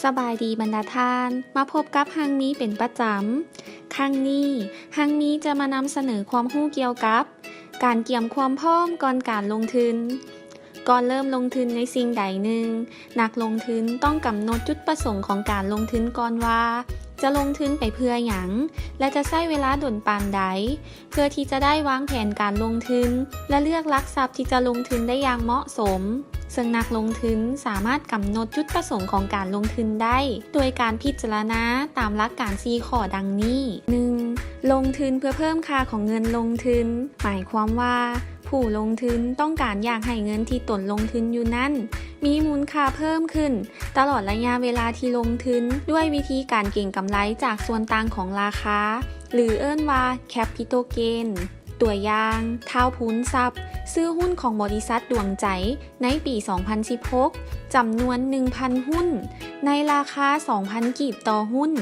ສະບາຍດີບັນດາທ່ານ, ມາພົບກັບຮັງມີເປັນປະຈຳ. ຄັ້ງນີ້ ຮັງມີຈະມານຳສະເໜີຄວາມຮູ້ກ່ຽວກັບການກຽມຄວາມພ້ອມກ່ອນການລົງທຶນ. ກ່ອນເລີ່ມລົງທຶນໃນສິ່ງໃດໜຶ່ງ, ນັກລົງທຶນຕ້ອງກຳນົດຈຸດປະສົງຂອງການລົງທຶນກ່ອນວ່າ ຈະລົງທຶນໄປເພື່ອຫຍັງ ແລະ ຈະໃຊ້ເວລາດົນປານໃດ ເພື່ອທີ່ຈະໄດ້ວາງແຜນການລົງທຶນ ແລະ ເລືອກຫຼັກຊັບທີ່ຈະລົງທຶນໄດ້ຢ່າງເໝາະສົມ. ເຊິ່ງນັກລົງທຶນສາມາດກຳນົດຈຸດປະສົງຂອງການລົງທຶນໄດ້ ໂດຍການພິຈາລະນາຕາມຫຼັກການສີ່ຂໍ້ດັ່ງນີ້. ໜຶ່ງ, ລົງທຶນເພື່ອເພີ່ມຄ່າຂອງເງິນລົງທຶນ, ໝາຍຄວາມວ່າ ຜູ້ລົງທຶນຕ້ອງການຢາກໃຫ້ເງິນທີ່ຕົນລົງທຶນຢູ່ນັ້ນ ມີມູນຄ່າເພີ່ມຂຶ້ນຕະຫຼອດໄລຍະເວລາທີ່ລົງທຶນ ດ້ວຍວິທີການເກັງກຳໄລຈາກສ່ວນຕ່າງຂອງລາຄາ ຫຼື ເອີ້ນວ່າ capital gain. ຕົວຢ່າງ, ທ້າວພູນຊັບ ຊື້ຫຸ້ນຂອງບໍລິສັດດວງໃຈໃນປີສອງພັນສິບຫົກ ຈຳນວນໜຶ່ງພັນຫຸ້ນ ໃນລາຄາສອງພັນກີບຕໍ່ຫຸ້ນ,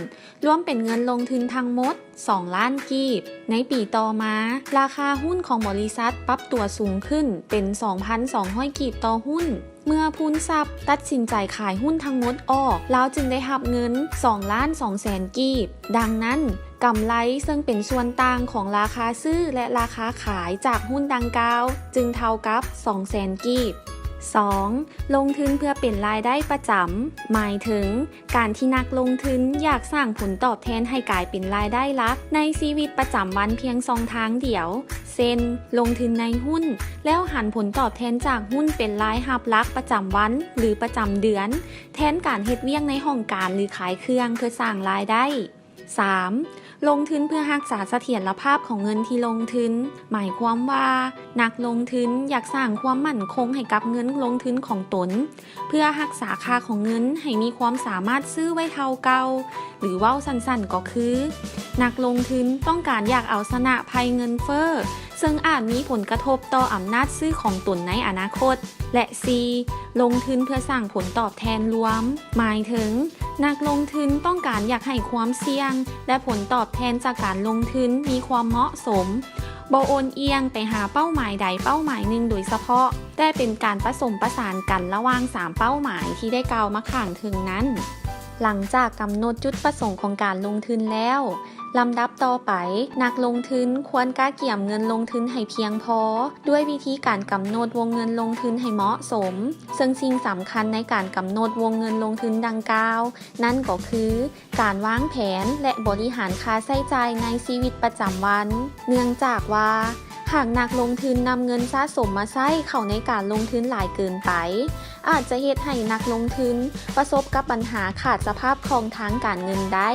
ລວມເປັນເງິນລົງທຶນທັງໝົດສອງລ້ານກີບ. ໃນປີຕໍ່ມາ, ລາຄາຫຸ້ນຂອງບໍລິສັດປັບຕົວສູງຂຶ້ນເປັນສອງພັນສອງຮ້ອຍກີບຕໍ່ຫຸ້ນ. ເມື່ອພູນຊັບຕັດສິນໃຈຂາຍຫຸ້ນທັງໝົດອອກ, ລາວຈຶ່ງໄດ້ຮັບເງິນສອງລ້ານສອງແສນກີບ. ດັ່ງນັ້ນ, ກຳໄລເຊິ່ງເປັນສ່ວນຕ່າງຂອງລາຄາຊື້ ແລະ ລາຄາຂາຍຈາກຫຸ້ນດັ່ງກ່າວ ຈຶ່ງເທົ່າກັບສອງແສນກີບ. ສອງ, ລົງທຶນເພື່ອເປັນລາຍໄດ້ປະຈຳ ໝາຍເຖິງ ການທີ່ນັກລົງທຶນຢາກສ້າງຜົນຕອບແທນໃຫ້ກາຍເປັນລາຍໄດ້ຫຼັກໃນຊີວິດປະຈຳວັນພຽງຊ່ອງທາງດຽວ, ເຊັ່ນ ລົງທຶນໃນຫຸ້ນ ແລ້ວຫັນຜົນຕອບແທນຈາກຫຸ້ນເປັນລາຍຮັບຫຼັກປະຈຳວັນ ຫຼື ປະຈຳເດືອນ, ແທນການເຮັດວຽກໃນຫ້ອງການ ຫຼື ຂາຍເຄື່ອງເພື່ອສ້າງລາຍໄດ້. ສາມ, ລົງທຶນເພື່ອຮັກສາສະຖຽນລະພາບຂອງເງິນທີ່ລົງທຶນ, ໝາຍຄວາມວ່າ ນັກລົງທຶນຢາກສ້າງຄວາມໝັ້ນຄົງໃຫ້ກັບເງິນລົງທຶນຂອງຕົນ ເພື່ອຮັກສາຄ່າຂອງເງິນໃຫ້ມີຄວາມສາມາດຊື້ໄວ້ເທົ່າເກົ່າ, ຫຼື ເວົ້າສັ້ນໆກໍຄື ນັກລົງທຶນຕ້ອງການຢາກເອົາຊະນະໄພເງິນເຟີ້ ເຊິ່ງອາດມີຜົນກະທົບຕໍ່ອຳນາດຊື້ຂອງຕົນໃນອະນາຄົດ. ແລະ ສີ່, ລົງທຶນເພື່ອສ້າງຜົນຕອບແທນລວມ, ໝາຍເຖິງ ນັກລົງທຶນຕ້ອງການຢາກໃຫ້ຄວາມສ່ຽງ ແລະ ຜົນຕອບແທນຈາກການລົງທຶນມີຄວາມເໝາະສົມ, ບໍ່ໂອນອຽງໄປຫາເປົ້າໝາຍໃດເປົ້າໝາຍໜຶ່ງໂດຍສະເພາະ, ແຕ່ເປັນການປະສົມປະສານກັນລະຫວ່າງສາມເປົ້າໝາຍທີ່ໄດ້ກ່າວມາຂ້າງເທິງນັ້ນ. ຫຼັງຈາກກຳນົດຈຸດປະສົງຂອງການລົງທຶນແລ້ວ, ລຳດັບຕໍ່ໄປ, ນັກລົງທຶນຄວນກະກຽມເງິນລົງທຶນໃຫ້ພຽງພໍ ດ້ວຍວິທີການກຳນົດວົງເງິນລົງທຶນໃຫ້ເໝາະສົມ, ເຊິ່ງສິ່ງສຳຄັນໃນການກຳນົດວົງເງິນລົງທຶນດັ່ງກ່າວ ນັ້ນກໍຄື ການວາງແຜນ ແລະ ບໍລິຫານຄ່າໃຊ້ຈ່າຍໃນຊີວິດປະຈຳວັນ. ເນື່ອງຈາກວ່າ ຫາກນັກລົງທຶນນຳເງິນສະສົມມາໃຊ້ເຂົ້າໃນການລົງທຶນຫຼາຍເກີນໄປ, ອາດຈະເຮັດໃຫ້ນັກລົງທຶນປະສົບກັບບັນຫາຂາດສະພາບຄ່ອງທາງການເງິນໄດ້.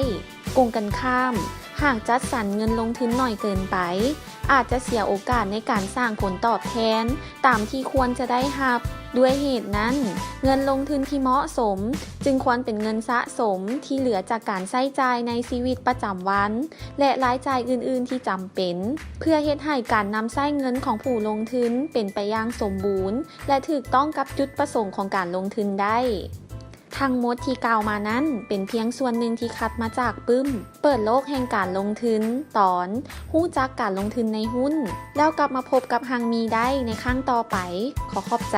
ກົງກັນຂ້າມ, ຫາກຈັດສັນເງິນລົງທຶນໜ້ອຍເກີນໄປ, ອາດຈະເສຍໂອກາດໃນການສ້າງຜົນຕອບແທນຕາມທີ່ຄວນຈະໄດ້ຮັບ. ດ້ວຍເຫດນັ້ນ, ເງິນລົງທຶນທີ່ເໝາະສົມຈຶ່ງຄວນເປັນເງິນສະສົມທີ່ເຫຼືອຈາກການໃຊ້ຈ່າຍໃນຊີວິດປະຈຳວັນ ແລະ ລາຍຈ່າຍອື່ນໆທີ່ຈຳເປັນ, ເພື່ອເຮັດໃຫ້ການນຳໃຊ້ເງິນຂອງຜູ້ລົງທຶນເປັນໄປຢ່າງສົມບູນ ແລະ ຖືກຕ້ອງກັບຈຸດປະສົງຂອງການລົງທຶນໄດ້. ທັງໝົດທີ່ກ່າວມານັ້ນ ເປັນພຽງສ່ວນໜຶ່ງທີ່ຄັດມາຈາກປຶ້ມເປີດໂລກແຫ່ງການລົງທຶນ ຕອນຮູ້ຈັກການລົງທຶນໃນຫຸ້ນ. ແລ້ວກັບມາພົບກັບຮັງມີໄດ້ໃນຄັ້ງຕໍ່ໄປ. ຂໍຂອບໃຈ.